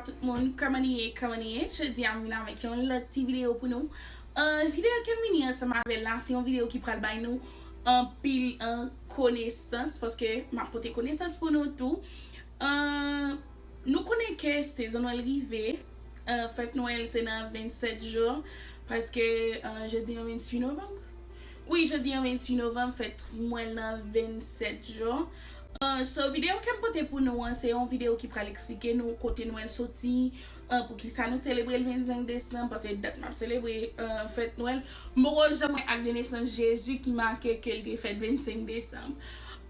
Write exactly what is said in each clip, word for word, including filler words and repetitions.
Tout moun, kòman nou ye, kòman nou ye? Jodi a m vin avèk yon lòt ti videyo pou nou. Uh, videyo ke m vini ansanm avè l la, se yon videyo ki pral bay nou anpil uh, konesans, paske m ap pote konesans pou nou tou. Uh, nou konnen ke sezon Nwèl rive. Uh, fèt Nwèl se nan vennsèt jou, paske uh, jodi an ventuit novanm. Wi, jodi an ventuit novanm, fèt Nwèl nan vennsèt jou. Uh, so, videyo ke m pote pou nou an, se yon videyo ki pral eksplike nou kote Nwèl soti, uh, poukisa nou selebre l vennsenk desanm, paske dat m ap selebre uh, fèt Nwèl. M poko janm wè ak de nesans Jezi ki make ke l te fèt vennsenk desanm.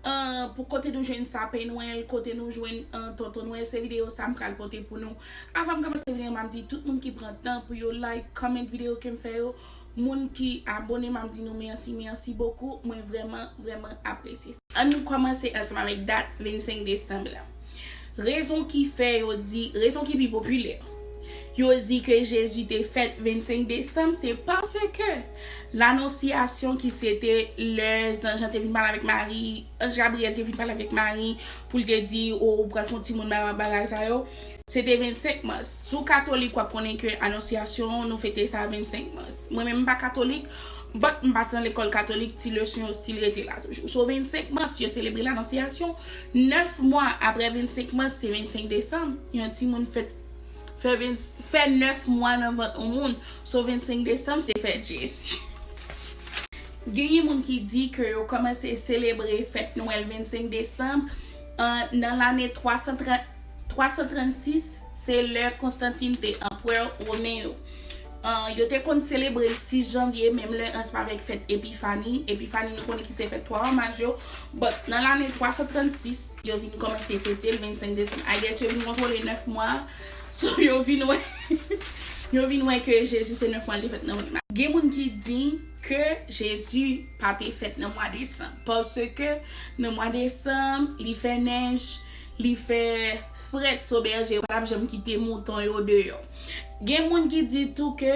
Uh, pou kote nou jwenn sapen Nwèl, kote nou jwenn uh, tonton Nwèl, se videyo sa m pral pote pou nou. Avan m kòmanse videyo, m ap di tout moun ki pran tan pou yo like, comment videyo ke m fè yo, moun ki abone, m ap di nou mèsi, mèsi bokou. Mwen vrèman, vrèman apresye sa. Ann nou kòmanse ansanm avèk dat vennsenk desanm la. Rezon ki fè yo di, rezon ki pi popilè, yo di ke Jezi te fèt vennsenk desanm, se paske lanonsyasyon ki se te lè zanj lan te vin pale avèk Mari, anj Gabriyèl te vin pale avèk Mari pou l te di, o, ou pral fè yon timoun, bagay sa yo. Se te vennsenk mas. Si w katolik, w ap konnen ke anonsyasyon, nou fete sa vennsenk mas. Mwen menm, m pa katolik, but m pase nan lekòl katolik, ti leson yo still rete la toujou. So, vennsenk mas, yo selebre lanonsyasyon. Nèf mwa apre vennsenk mas, se vennsenk desanm. Yon timoun fèt, fè, vennsenk, fè nèf mwa nan vant yon moun. So, vennsenk desanm, se fèt Jezi. Genyen moun ki di ke yo kòmanse selebre fèt Nwèl vennsenk desanm uh, nan lane twa san trant, twa san trannsis, se lè Konstantin te anperè women yo. Uh, yo te konn selebre l sis janvye, menm lè ansanm avèk fèt Epifani. Epifani, nou konnen ki se fèt twa maj yo. But nan lane twa san trannsis, yo vin kòmanse fete l vennsenk desanm. I guess yo vin kontwole nèf mwa. So, yo vin wè, yo vin wè ke Jezi se nèf mwa li te fèt nan vant Mari. Gen moun ki di ke Jezi pa te fèt nan mwa desanm. Paske nan mwa desanm, li fè nèj, li fè frèt, so bèje yo pa t ap janm kite mouton yo deyò. Gen moun ki di tou ke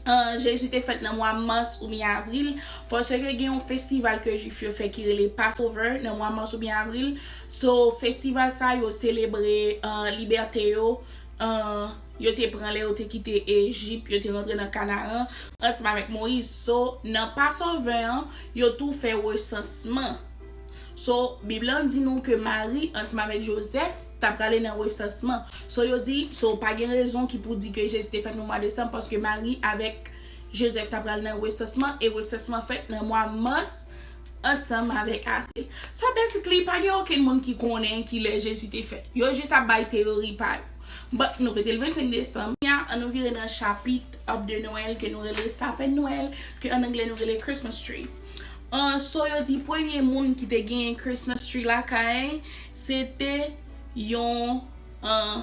uh, Jezi te fèt nan mwa mas oubyen avril, paske gen yon festival ke jwif yo fè ki rele Passover nan mwa mas oubyen avril. So, festival sa yo selebre uh, libète yo, uh, yo te pran lè yo te kite Ejip, yo te rantre nan Kanaran ansanm avèk Moyiz. So, nan Passover an, yo tou fè resansman. So, Bib lan di nou ke Mari ansanm avèk Jozèf ta prale nan resansman. So, yo di, so, pa gen rezon ki pou di ke Jezi te fèt nan mwa desanm, paske Mari avèk Jozèf ta pral nan resansman, e resansman fèt nan mwa mas ansanm avèk avril. So, basically, pa gen okenn moun ki konnen ki lè Jezi te fèt. Yo jis ap bay teyori pa yo. But nou fete l vennsenk desanm. Kounye a, ann nou vire nan chapit ab de Nwèl ke nou rele sapen Nwèl, ke ann anglè nou rele Christmas tree. Uh, so, yo di premye moun ki te genyen Christmas tree lakay, se te yon, uh,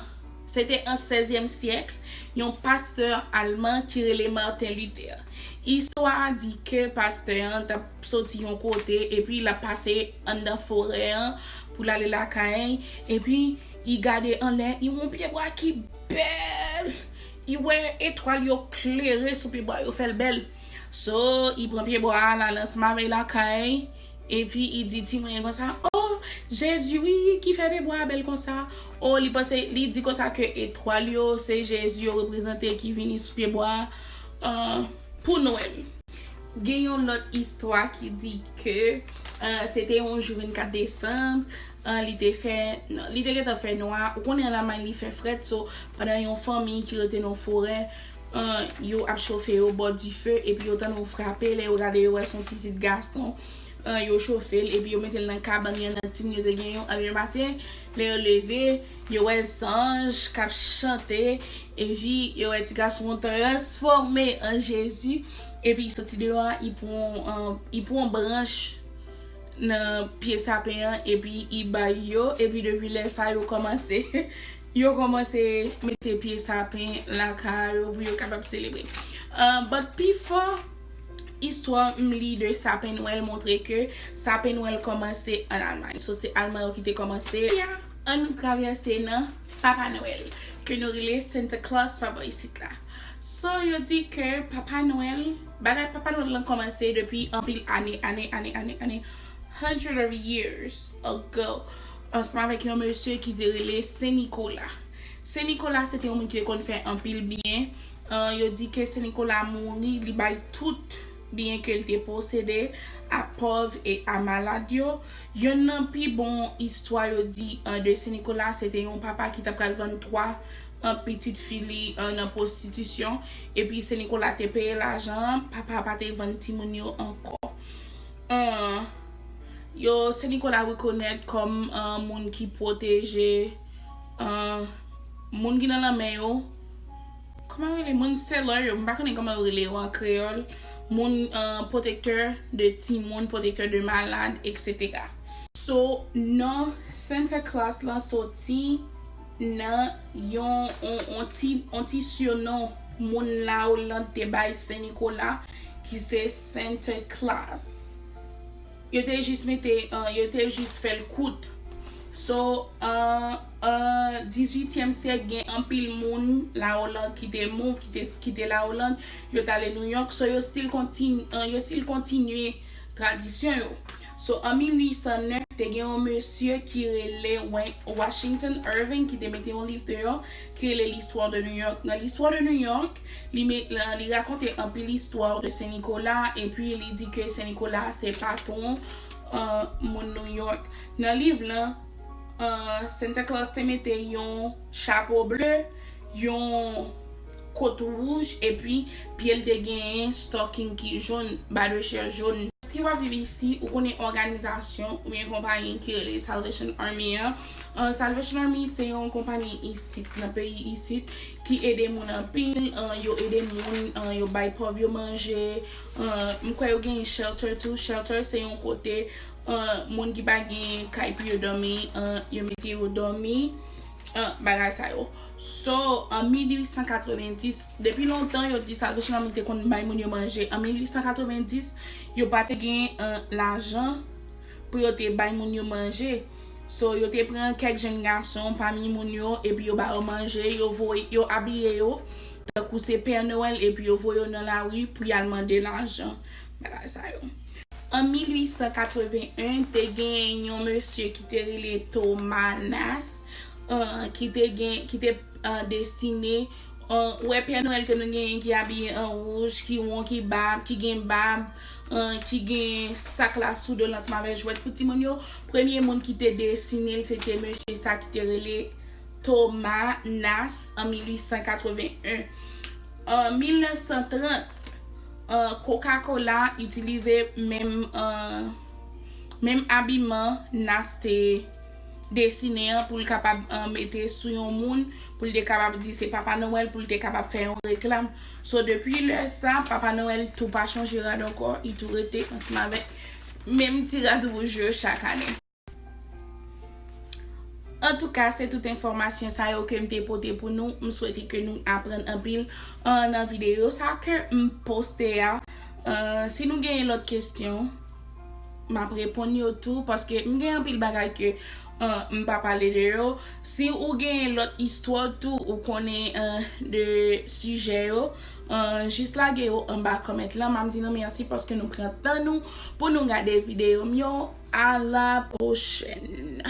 se te an sèzyèm syèk, yon pastè alman ki rele Martin Luther. Istwa a di ke pastè an t ap soti yon kote, epi l ap pase anndan forè an pou l ale lakay, epi li gade anlè, li wè yon pyebwa ki bèl. Li wè etwal yo klere sou pyebwa yo, fè l bèl. So, li pran pyebwa a, l ale ansanm avè l lakay, epi li di timoun yo konsa, "Oh, Jezi wi, ki fè pyebwa a bèl konsa." Oh, li panse, li di konsa ke etwal yo, se Jezi yo reprezante ki vini sou pyebwa a, uh, pou Nwèl. Gen yon lòt istwa ki di ke, uh, se te yon jou vennkat desanm, uh, li te fè, non, li te gentan fè nwa. Ou konnen an Almay li fè frèt, so pandan yon fanmi ki rete nan forè, uh, yo ap chofe yo bò dife, epi yo tande yon frape, lè yo gade yo wè se yon ti pitit gason, uh, yo chofe l, epi yo mete l nan kabann li an, nan tim yo te gen yon, an lematen, lè yo leve, yo wè zanj k ap chante, epi yo wè ti gason an transfòme an Jezi, epi li soti deyò a, li pran, uh, li pran branch nan pye sapen an, epi li bay yo, epi depi lè sa yo kòmanse, yo kòmanse mete pye sapen lakay yo pou yo kapab selebre. Uh, but pi fò, istwa m li de sapen Nwèl montre ke sapen Nwèl kòmanse an Almay. So, se Alman yo ki te kòmanse. Ann nou travèse nan Papa Nwèl, ke nou rele Santa Claus pa bò isit la. So, yo di ke Papa Nwèl, bagay Papa Nwèl lan kòmanse depi anpil ane, ane, ane, ane, ane, hundred of years ago, ansanm avèk yon mesye ki te rele Sen Nikola. Sen Nikola se te yon moun ki te konn fè anpil byen. An, yo di ke Sen Nikola mouri, li bay tout byen ke l te posede a pòv e a malad yo. Yonn nan pi bon istwa yo di, an, de Sen Nikola, se te yon papa ki t ap pral vann twa, an, pitit fi li, an, nan pwostitisyon. Epi Sen Nikola te peye lajan an, papa a pa te vann timoun yo ankò. An, yo, Sen Nikola rekonèt kòm, an, moun ki pwoteje, an, moun ki nan lanmè yo. Kòman yo rele? Moun sailor yo, m pa konnen kòman yo rele yo an kreyòl. Moun, an, pwotektè de timoun, pwotektè de malad, etsetera. So, non Santa Claus lan soti nan yon, on, on ti, on ti sinon moun Laoland te bay Sen Nikola, ki se Santa Claus. Yo te jis mete, an, yo te jis fè l kout. So, an, an dizuityèm syèk, gen anpil moun Laoland ki te move, ki te, ki te Laoland, yo t ale New York. So, yo still kontinye, an, yo still kontinye tradisyon yo. So, an mil uit san nèf, te gen yon mesye ki rele Wa-, Washington Irving ki te mete yon liv deyò ki rele L'Histoire de New York. Nan L'Histoire de New York, li, li rakonte anpil istwa de Sen Nikola, epi li di ke Sen Nikola se patwon, an, moun New York. Nan liv lan, an, Santa Claus te mete yon chapo ble, yon kot wouj, epi pye l te genyen stocking ki jòn, ba de chè jòn. Si w ap viv isi, ou konnen òganizasyon oubyen konpayi ki rele Salvation Army an. An, Salvation Army se yon konpayi isit, nan peyi isit, ki ede moun anpil. An, yo ede moun, an, yo bay pòv yo manje. An, m kwè yo gen shelter tou. Shelter se yon kote, an, moun ki pa gen kay pou yo dòmi, an, yo mete yo dòmi, an, bagay sa yo. So, an mil uit san katrevenndis, depi lontan yo di Salvation Army te konn bay moun yo manje. An mil uit san katrevenndis, yo pa te gen, an, lajan pou yo te bay moun yo manje. So, yo te pran kèk jenn gason pami moun yo, epi yo ba yo manje, yo voye, yo abiye yo tankou se Pè Nwèl, epi yo voye yo nan lari pou y al mande lajan, bagay sa yo. An mil uit san katreven en, te gen yon mesye ki te rele Thomas Nast, an, ki te gen, ki te, an, desine, an, ou wè Pè Nwèl ke nou genyen ki abiye an wouj, ki won, ki bab, ki gen bab, an, ki gen sak la sou do l ansanm avèk jwèt pou timoun yo. Premye moun ki te desine l, se te mesye sa ki te rele Thomas Nast an mil uit san katreven en. An mil nèf san trant, an, Coca-Cola itilize menm, an, menm abiman Nast te desine an pou l kapab, an, mete sou yon moun, pou l te kapab di se Papa Nwèl, pou l te kapab fè yon reklam. So, depi lè sa, Papa Nwèl tou pa chanje rad ankò, li tou rete ansanm avèk menm ti rad wouj yo chak ane. Antouka, se tout enfòmasyon sa yo ke m te pote pou nou. M swete ke nou aprann anpil, an, nan videyo sa ke m poste a. An, si nou genyen lòt kesyon, m ap reponn yo tou, paske m gen anpil bagay ke, an, m pa pale de yo. Si ou genyen lòt istwa tou, ou konnen, an, de sijè yo, an, jis lage yo anba comment lan. M ap di nou mèsi paske nou pran tan nou pou nou gade videyo m yo. A la pwochèn.